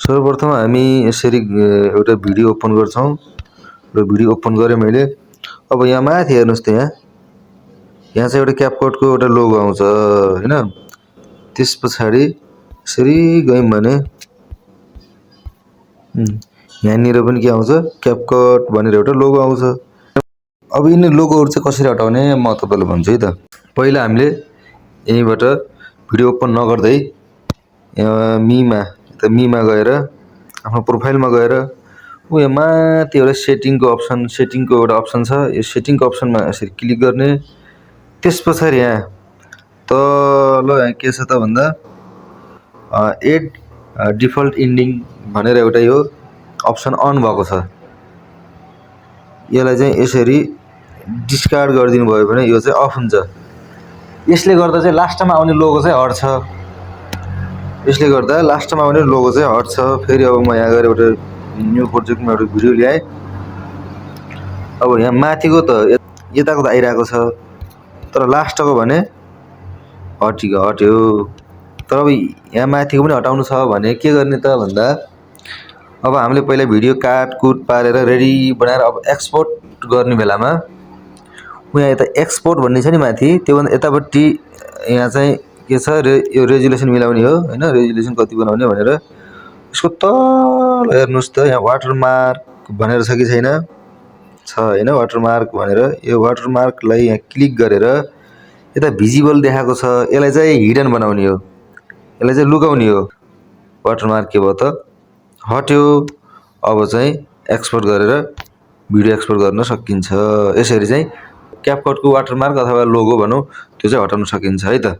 सर्वप्रथम हामी यसरी एउटा भिडियो ओपन गर्छौं र भिडियो ओपन गरे मैले। अब यहाँ माथि हेर्नुस् त यहाँ चाहिँ एउटा क्यापकटको एउटा लोगो आउँछ हैन। त्यस पछाडी यसरी गयौं भने यहाँनिर पनि के आउँछ क्यापकट भनेर एउटा लोगो आउँछ। अब यिनी लोगोहरु चाहिँ कसरी हटाउने म तपाईलाई भन्छु है त। पहिला हामीले यहीबाट भिडियो ओपन नगर्दै मीमा गएर आफ्नो प्रोफाइलमा गएर यहाँ माथि एउटा सेटिङको एउटा अप्सन छ। यो सेटिङको अप्सनमा यसरी क्लिक गर्ने। त्यसपछि यहाँ तल के छ त भन्दा एड डिफल्ट एन्डिङ भनेर एउटा यो अप्सन अन भएको छ। यसलाई चाहिँ यसरी डिस्कार्ड गरिदिनु भयो भने यो चाहिँ अफ हुन्छ। यसले गर्दा चाहिँ लास्टमा आउने लोगो चाहिँ हट्छ। यसले गर्दा लास्टमा आउने लोगो चाहिँ हट्छ। फेरि अब म यहाँ गएर एउटा न्यू प्रोजेक्टमा एउटा भिडियो ल्याए। अब यहाँ माथिको त यताको त आइराको छ तर लास्टको भने हट्यो। तर अब यहाँ माथिको पनि हटाउनु छ भने के गर्ने त भन्दा अब हामीले पहिला भिडियो काटकुट पारेर रेडी बनाएर अब एक्सपोर्ट गर्ने बेलामा यहाँ यता एक्सपोर्ट भन्ने छ नि माथि, त्यो भन्दा यतापट्टि यहाँ चाहिँ के छ यो रेजुलेसन मिलाउने हो हैन। रेजुलेसन कति बनाउने भनेर यसको तल हेर्नुस् त यहाँ वाटरमार्क भनेर छ कि छैन, छ हैन। वाटरमार्क भनेर यो वाटरमार्कलाई यहाँ क्लिक गरेर यता भिजिबल देखाएको छ, यसलाई चाहिँ हिडन बनाउने हो, यसलाई चाहिँ लुकाउने हो। वाटरमार्क के भयो त हट्यो। अब चाहिँ एक्सपोर्ट गरेर भिडियो एक्सपोर्ट गर्न सकिन्छ। यसरी चाहिँ क्यापकटको वाटरमार्क अथवा लोगो भनौं त्यो चाहिँ हटाउन सकिन्छ है त।